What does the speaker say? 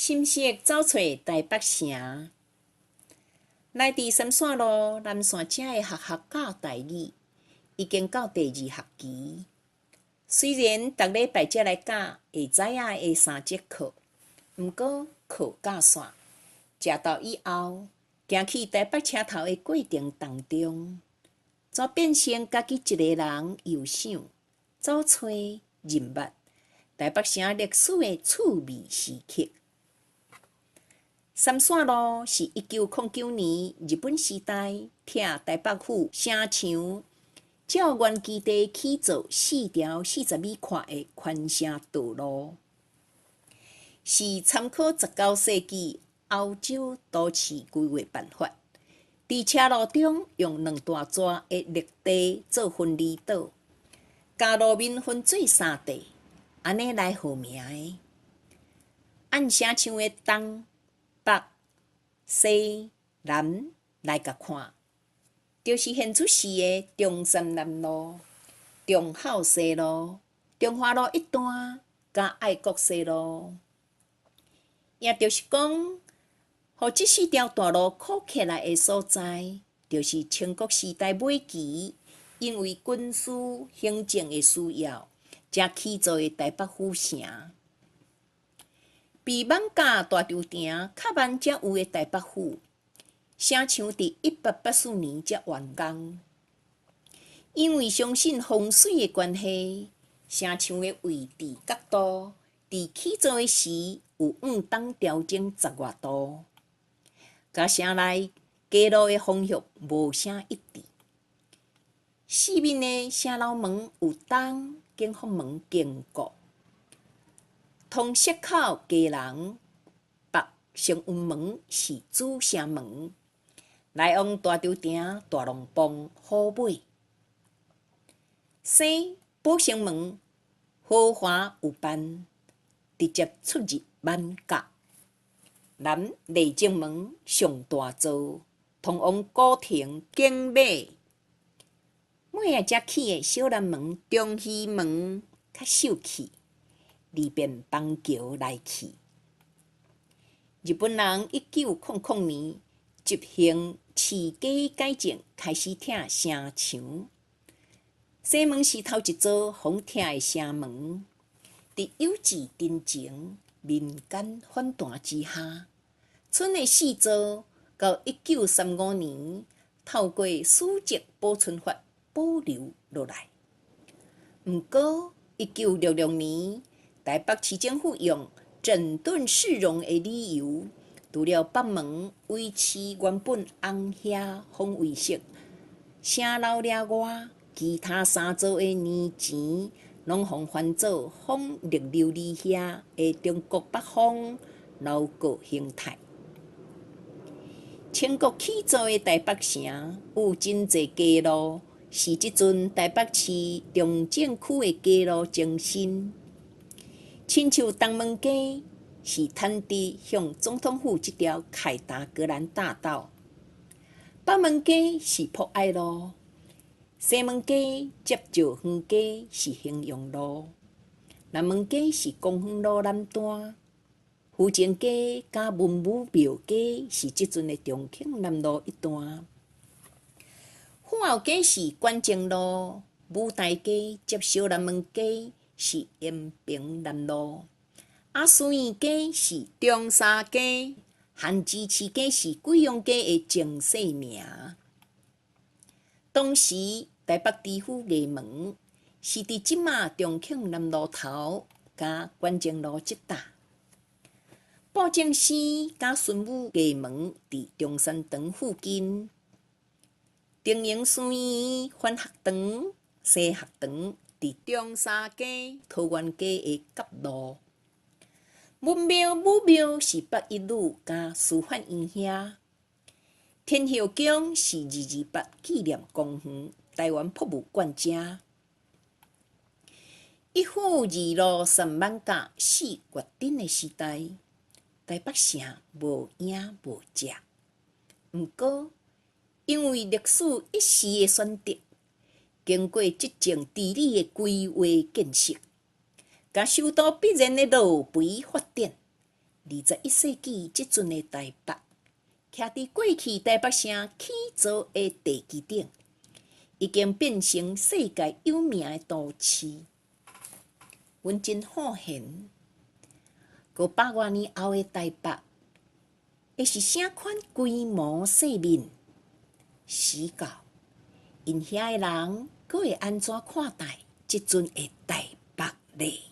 心識走揣台北城，來佇三線路南線遮的學校教台語，已經到第二學期。雖然逐禮拜才來教會知影的三節課，毋過課教煞，食晝以後，行去台北車頭的過程當中，怎變成家己一个人遊想，走揣認捌台北城歷史的趣味時刻。三線路是1909年日本時代拆台北府城牆，照原基地起造四條40米闊的環城道路，是參考19世紀歐洲都市規劃辦法，佇車路中用兩大逝的綠地做分離島，共路面分做三塊，按呢來號名的。按城牆的東北、西、南來共看，就是現出時的中山南路、忠孝西路、中華路一段，佮愛國西路。也就是講，予這四條大路箍起來的所在，就是清國時代尾期，因為軍事行政的需要，才起造的台北府城。比艋舺大稻埕較慢才有的台北府，城牆佇1884年才完工。因為相信風水的關係，城牆的位置角度，佇起造的時有往東調整十外度，佮城內街路的方向無啥一致。四面的城樓門有東景福門經過。通釋口基隆北承運門是主城門，來往大稻埕大龍峒虎尾。西寶成門豪華有辦，直接出入艋舺。南麗正門上大座，通往古亭景美。尾仔才起的小南門中戲門較秀氣，利便邦橋來去。日本人1900年執行市街改正，開始拆城牆。西門是頭一座予拆的城門。佇有志陳情、民間反彈之下，賰的四座到1935年透過史跡保存法保留落來。毋過，1966年，台北市政府用整頓市容的理由，除了北門維持原本紅瓦方位色城樓爾外，其他三座的年錢攏予翻做仿綠琉璃瓦的中國北方樓閣形態。清國起造的台北城有真濟街路，是這陣台北市中正區的街路前身。親像東門街是坦直向總統府這條凱達格蘭大道，北門街是博愛路，西門街接兆園街是衡陽路，南門街是公園路南段，府前街佮文武廟街是這陣的重慶南路一段，府後街是關前路，舞台街接小南門街是延平南路，阿書院街是中山街，韓支市街是貴陽街的前世名。當時台北知府衙門是佇這馬重慶南路頭佮關前路這搭。布政司佮巡撫衙門佇中山堂附近，中營書院反學堂、西學堂佇中山街、桃園街的角路。文廟、武廟是北一女佮師範院遐。天后宮是228紀念公園台灣博物館遮。一府二路三艋舺四月鎮的時代，台北城無影無跡。毋過，因為歷史一時的選擇，經過執政治理的規劃建設，佮首都必然的落肥發展， 21世紀這陣的台北，徛佇過去台北城起造的地基頂，已經變成世界有名的都市。阮真好玄，閣100外年後的台北，會是啥款規模世面？時到，𪜶遐的人閣會按怎看待這陣的台北咧？